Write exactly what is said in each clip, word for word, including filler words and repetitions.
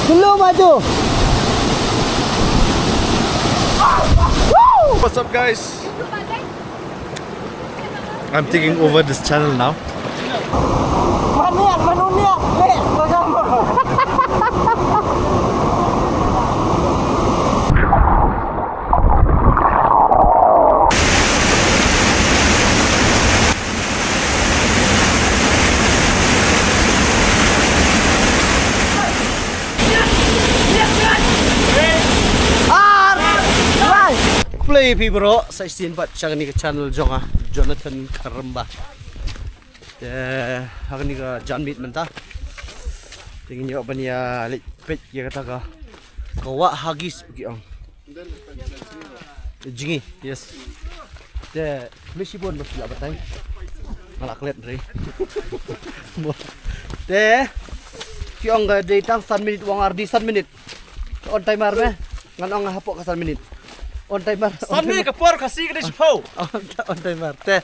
Dulu maju. What's up, guys? I'm taking over this channel now. Maniak, manunia, nek, pertama. Khublei phi baroh, sa shisien pat sha kane ka channel jong nga, Jonathan Karamba. Te ha kane ka janmiet mynta, te ngin ïoh ban ïa leit peit ïa kata ka, ka wah Huggies ki ong. Jingi, yes. Te, khublei shibun ba phi la batai. Nga la klet re. Te, ki ong ka dei tang san minit, wan ardi san minit. On timer me. Ngan ong hapoh ka san minit. On timer. San minit ka por ka si ka dei shiphew. On, on timer. Te,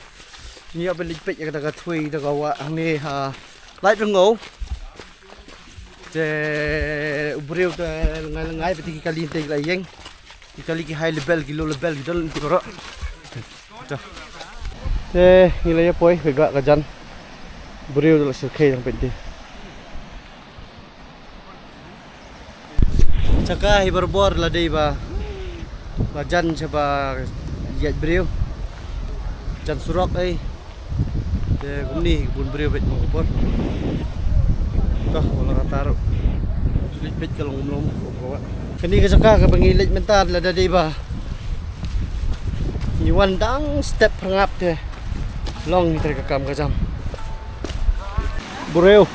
ngi ïa ban leit peit ïa kata ka thwei, kata ka wah hangne ha Laitryngew. Te u briew te lyngngai lyngngai, bad ki kali te ki la ïeng. Ki kali ki high level, ki low level, ki don ki baroh. Te, te ngi la ïa poi, bad ka jan. Briew te la shyrkhei tang peit te. Jaka hi barabor la dei ba, ba jan shaba ïaid briew. Jan surok ei. Te kumne bun briew beit ma ka por. Toh, wala ka taruh. Leit beit ka long kumlong kum ka wah. Kane ka jaka kaba ngi leit mynta la da dei ba ngi wan dang step pyrngap te long hi te ka kam ka jam. Briew.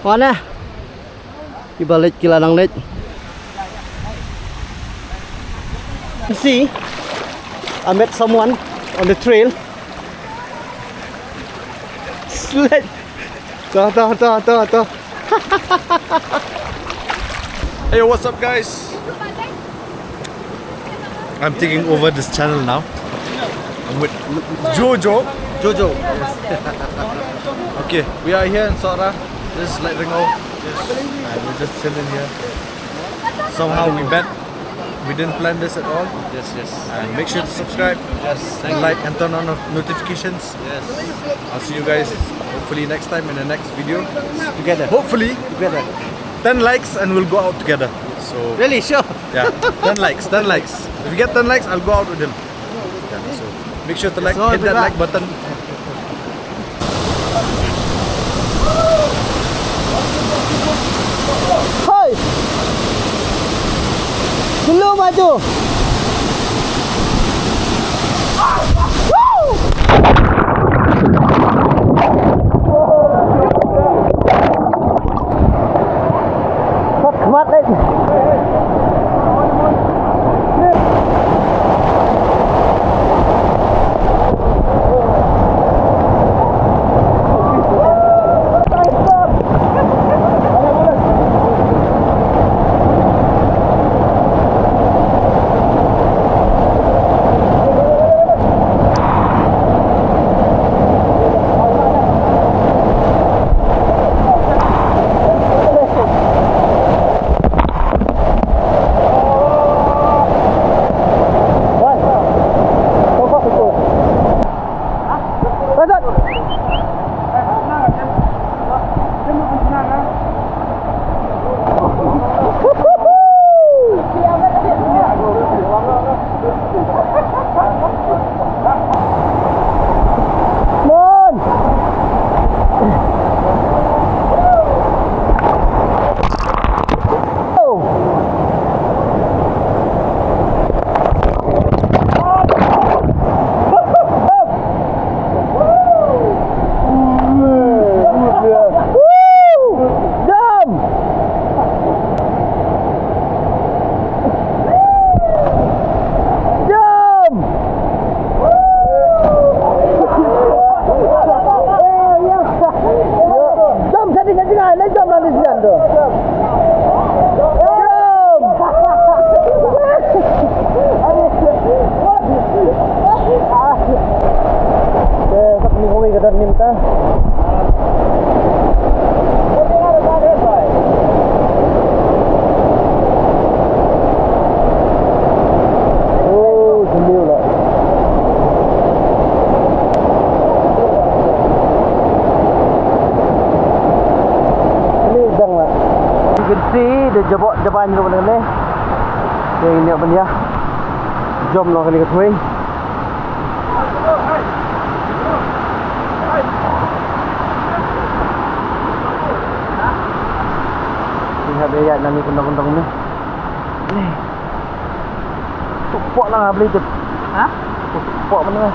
Wan eh. Kiba leit ki la nang leit. See, I met someone on the trail. Sled. Ta, ta, ta, ta, ta. Hey, what's up, guys? I'm taking over this channel now. I'm with Jojo. Jojo. Okay, we are here in Sohra. This is Laitryngew. Yes. And we're just chilling here. Somehow we met. We didn't plan this at all. Yes, yes. And make sure to subscribe, yes, thank you, like, and turn on not-, notifications. Yes. I'll see you guys hopefully next time in the next video. Together. Hopefully. Together. Ten likes and we'll go out together. So, really? Sure. Yeah. Ten likes. Ten likes. If you get ten likes, I'll go out with him. Yeah, so make sure to like, so hit that like button. Hoi. Dulu maju. Khmat leh. Jump! Jump! Jump, sati, sati, ngai, ngai, jump, nanti sian tu. Jump! Te, tak ni kawei ka don ni mynta. Kan si da jabok jaban ruh nang ne. Yang ni apa dia? Jom lo kali ketui. Lihat dia ya nani kundang-kundang ni. Ni. Tuk pok lang beli tu. Ha? Tuk pok mana?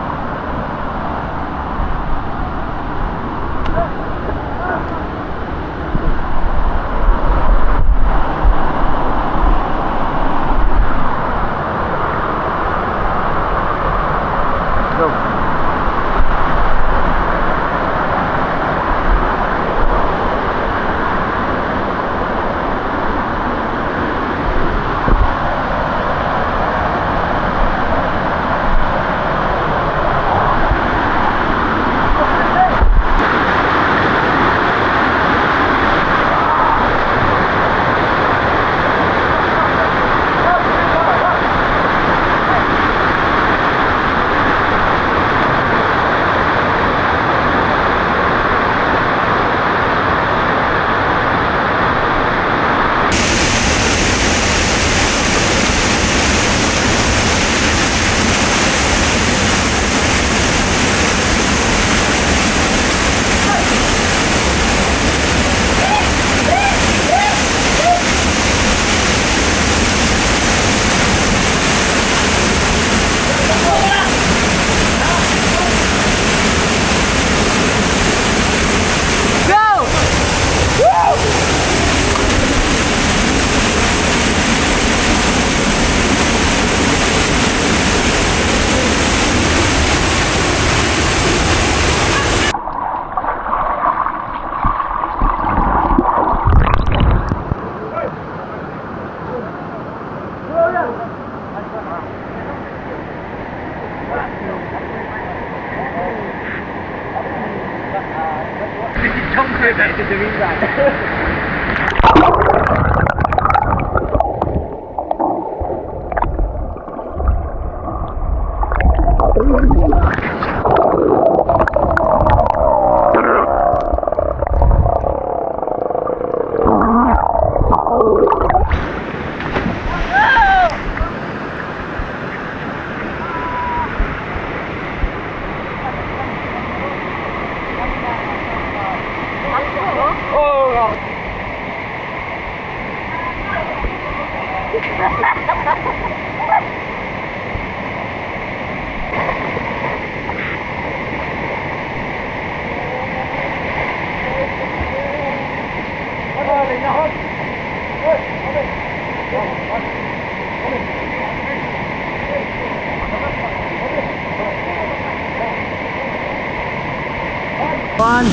One.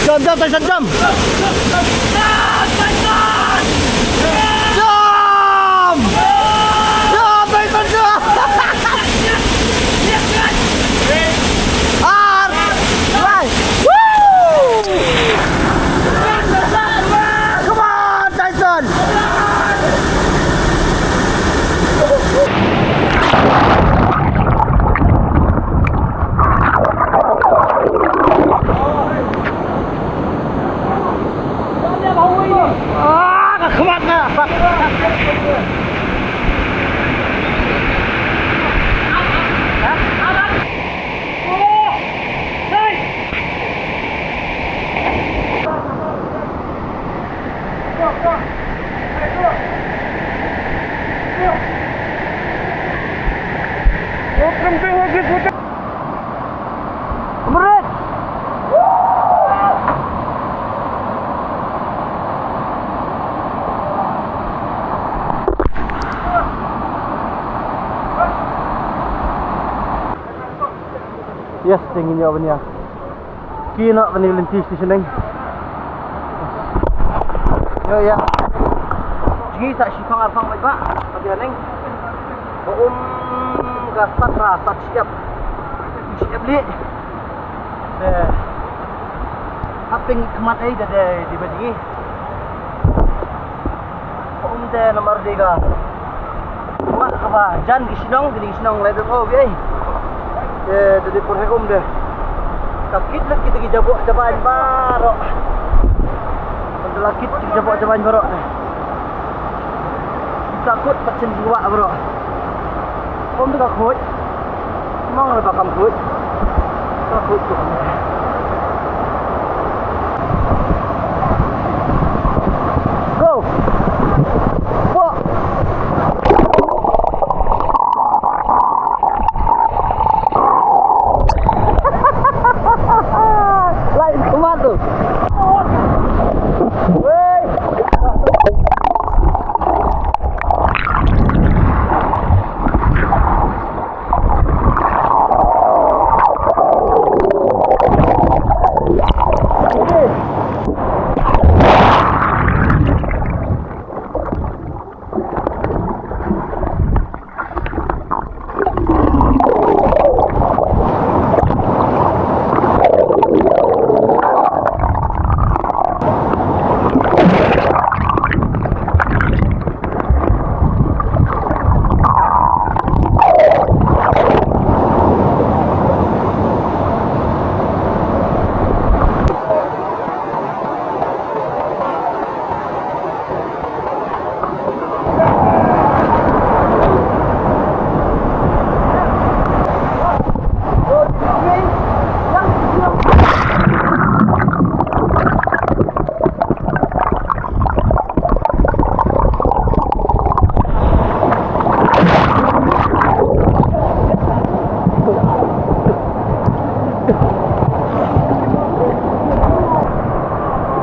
Jump, jump, Tyson, jump. Jump. Jump, Tyson, jump. Ar. Right. Woo. Come on, Tyson. Yes, dang ïoh ban ïa. Ki noh ban ïa lynti station dang. Ïoh ïa. Jngi sa shipang arpang bad ba. Ka biang dang. Ba um ka sat ra sat shyiap. Shyiap li. Te. Hap pynkhmat ei da dei di ba jngi. Um te namar dei ka. Wat kaba jan ki shnong, ki shnong lai dei ko bi ei. Te te dei por he um te. Kit lut kita ki jaboh jaban baroh. Kita la kit kita ki jaboh jaban baroh. Kita kut pat sien ki wah baroh. Kom tu ka kut. Mong le ba kam kut. Ka kut tu. Go. Pok. Lain kumat tu. Weh.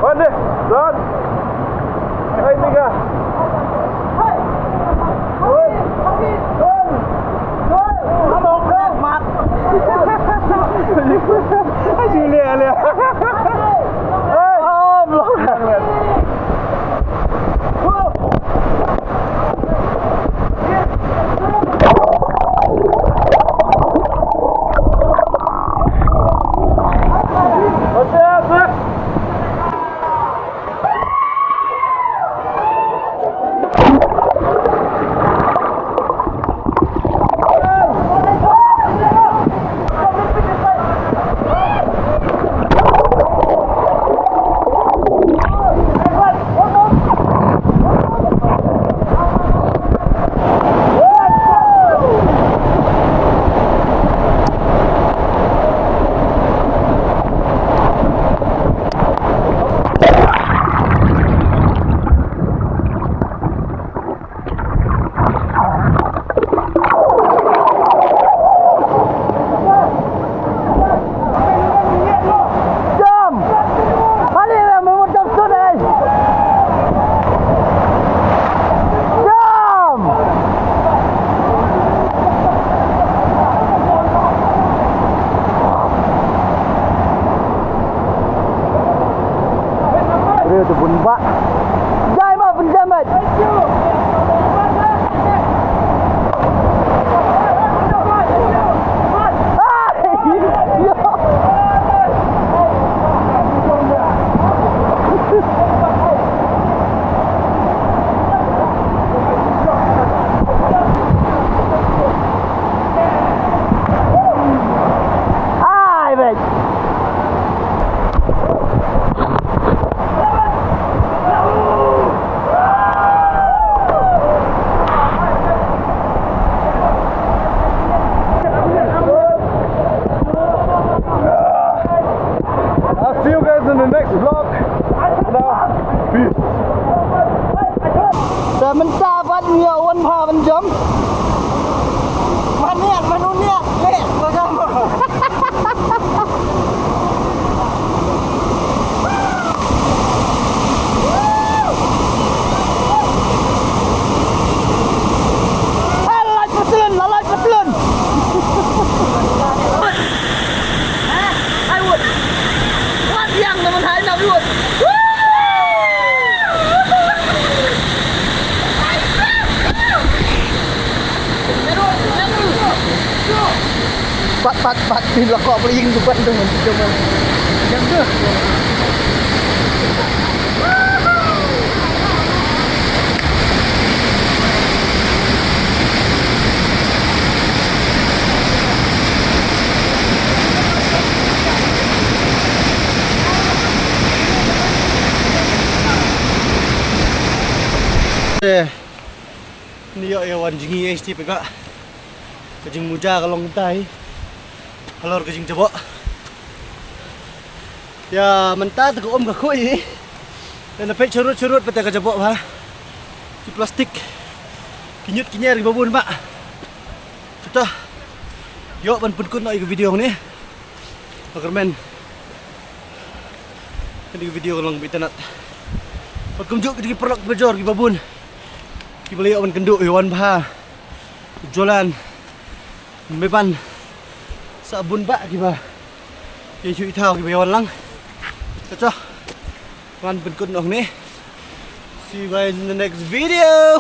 One, done. Hai, Mika. Gol. Gol. Gol. Gol. Gol. Hai, Julia, Julia. Hai. Oh, blok. Gol. Jam! Kali yang memang jam sudah, eh. Jam! Briew te bun bah. Jai ma pynjam bad. Ai bad. I'll see you guys in the next vlog. Now, peace. Te mynta pat ngi wan bha ban jam. Man niat, man u niat, leh, ba jam. Ah, la lait patlun, la lait patlun. Ai wut. Wat yang na man hai na wut. Pat, pat, pat, phi la kok phi ing tu pat tu. Jam tu. Eh, ni ïoh ïa wan jngi eh, sti peit ba ka jingmuja ka long tai halor ka jingjaboh. Ïa mynta te ka um ka khuid. Te na peit sharud sharud pat te ka jaboh bha. Ki plastik, ki ñiut ki ñier kiba bun ba. Te to ïoh ban pynkut noh ïa ka video hangne. Ba kyrmen kane ka video ka long ba itynnad. Bad kumjuh kita ki paralok bajor kiba bun kiba la ïoh ban kynduh, ïa wan bha. Jolan, Meban, sa bun ba kiba ïa shu i thaw kiba ïa wan lang. Te to wan pynkut noh hangne. See you guys in the next video.